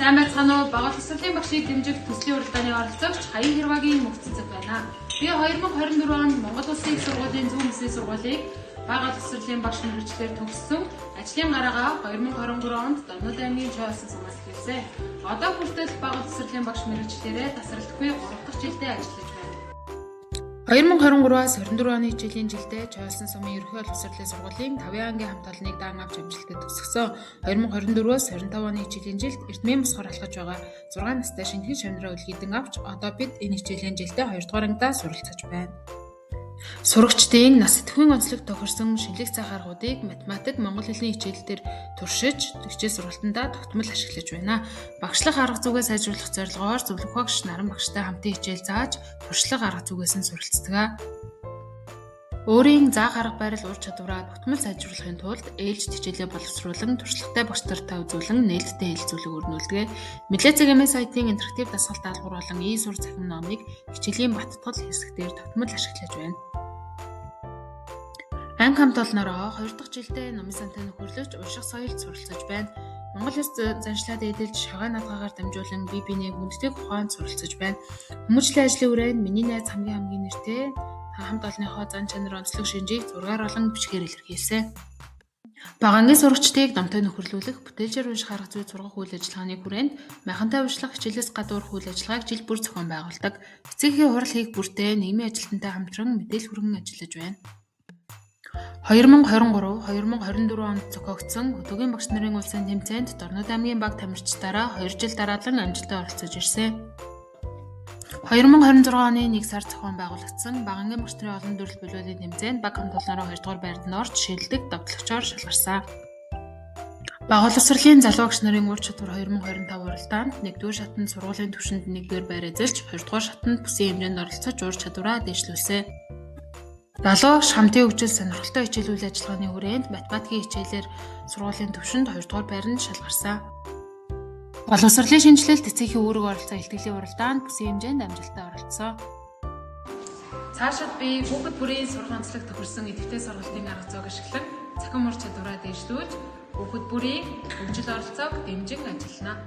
Сайн байцгаана уу? Боловсролын багшийг дэмжих төслийн уралдааны оролцогч Хаян Хэрвагийн Мөнхцэцэг байна. Би 2024 онд Монгол Улсын их сургуулийн зүүн бүсийн сургуулийг бага боловсролын багш мэргэжлээр төгссөн. Ажлын гараагаа 2023 онд Доннууд аймгийн Чойсон сумаас эхэлсэн. Одоо хүртэл бага боловсролын багш мэргэжлээрээ тасралтгүй 3 дахь жилдээ ажиллаж байна. 2023-аас 24 оны хичээлийн жилдээ Чойсон сумын ерөнхий боловсролын сургуулийн 5 ангийн хамт олныг даан авч амжилттай төгсгсөн. 2024-аас 25 оны хичээлийн жилд Эрдмийн босгоор алхаж байгаа 6 настай шинэхэн шавнараа үлгийдэн авч одоо бид энэ хичээлийн жилдээ 2 дугаар ангидаа суралцаж байна. Сурагчдын нас сэтгүүн онцлог тохирсон шинжлэх заах аргуудыг математик, монгол хэлний хичээл дээр туршиж, хичээл сургалтандаа тогтмол ашиглаж байна. Багшлах арга зүгээ сайжруулах зорилгоор зөвлөх багш наран багштай хамтын хичээл зааж, туршлага арга зүгээс нь суралцдаг. Өөрийн заах арга барил ур чадвараа тогтмол сайжруулахын тулд ээлжит хичээлээ боловсруулан, туршлагатай багш нартай үзүүлэн нээлттэй хэлэлцүүлэг өрнүүлдэг. Нэлээ цэгийн сайтын интерактив дасгал даалгавар болон e-сур цахим номыг хичээлийн баттгал хэсгээр тогтмол ашиглаж байна. Анги хамт олноороо 2 дахь жилдээ номын сантай нөхөрлөж, унших соёлд суралцаж байна. Монгол улс заншлаад эдэлж, шогой наадгаагаар дамжуулан бие биенээ хүндэтгэх ухаанд суралцаж байна. Хүмүүжлийн ажлын хүрээнд миний найз хамгийн хамгийн нэртэй хамт олонныхоо зан чанар, онцлог шинжийг зургаар болон бичгээр илэрхийлсэн. Бага ангийн сурагчдыг номтой нөхөрлүүлэх, бүтээлчээр унших арга зүй сургах үйл ажиллагааны хүрээнд майхантай уншлах хичээлээс гадуурх үйл ажиллагааг жил бүр зохион байгуулдаг. Эцэгхийн хурал хийх бүртээ нийгмийн ажилтнтай хамтран мэдээлэл хүргэн ажиллаж байна. 2023-2024 онд зохиогдсон Хөдөөгийн багш нарын улсын тэмцээнд Дорнод аймгийн баг тамирчдаараа 2 жил дараалан амжилттай оролцож ирсэн. 2026 оны 1 сард зохион байгуулагдсан бага ангийн багш нарын олон төрөл болиулын тэмцээнд баг хамт олноороо 2 дугаар байранд орж шилдэг довтлогчоор шалгарсан. Бага боловсролын залуу багш нарын ур чадвар 2025 уралдаанд 1-р шатанд сургуулийн түвшинд 1-р байр эзэлж, 2-р шатанд бүсийн хэмжээнд оролцож ур чадвараа дээшлүүлсэн. Залуу багш хамтын хөгжил сонирхолтой хичээл үйл ажиллагааны хүрээнд математикийн хичээлээр сургуулийн түвшинд 2 дугаар байранд шалгарсан. Боловсролын шинжилэлт эцэгхийн үүрэг оролцоо илтгэлийн уралдаанд бүсийн хэмжээнд амжилттай оролцсон. Цаашид би хүүхэд бүрийн сурах онцлог тохирсон идэвхтэй сургалтын арга зүйг ашиглан цахим ур чадвараа дээшлүүлж, хүүхэд бүрийн хөгжил оролцоог дэмжин ажиллана.